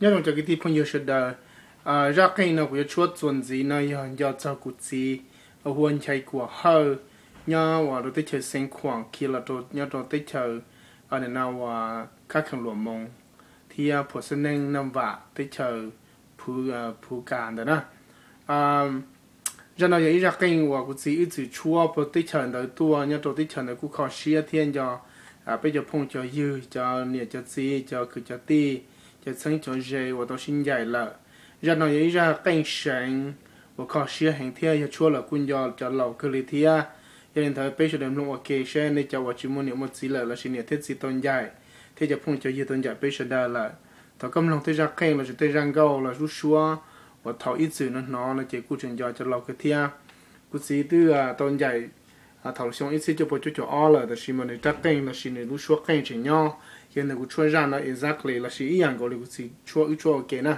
Nyob zoo cov kwv tij phooj ywg sawv daws, zaj qeej no kuv yuav tshuab txuas ntxiv no yog nco txog kuv txiv hu ua Nchai Kuam Hawj, nyob uas rau teb chaws Xeev Khuam khi los rau nyob rau teb chaws no uas Khab Kheem Luam Moos thiab Phuam Xab Neej Nam Vam teb chaws Phuv Kas ntawd na. Zaj no yog ib zaj qeej uas kuv txiv wb txwm tshuab puag teb chaws ntawd tuaj, nyob rau teb chaws ntawd kuj kho siab thiab nco peb cov phooj cov ywg, cov niam cov txiv, cov kwv cov tij, cov txheeb cov ze uas tau sib ncaim lawm. Zaj no yog ib zaj qeej seev uas kho siab heev thiab yog tshuab los kuj nco cov laus kawg li thiab. Yog li ntawd peb sawv daws mloog ua ke seb nej cov uas tsis muaj niam muaj txiv lawm lossis niam thiab txiv tau ncaim thiab cov phooj cov ywg tau ncaim peb sawv daws lawm, thaum koj mloog tej zaj qeej lossis tej zaj nkauj los lub suab uas thaum ib txwm no hnov no ces kuj tseem nco cov laus kawg thiab. Kuv txiv twb tau ncaim thaum xyoo ib txhiab cuaj pua cuaj caum ob lawm, tab sis mas nws rab qeej lossis nws lub suab qeej tseem nyob. Yog ntawd kuv tshuab zaj no exactly lossis ib yam nkaus li kuv txiv tshuab wb tshuab ua ke na.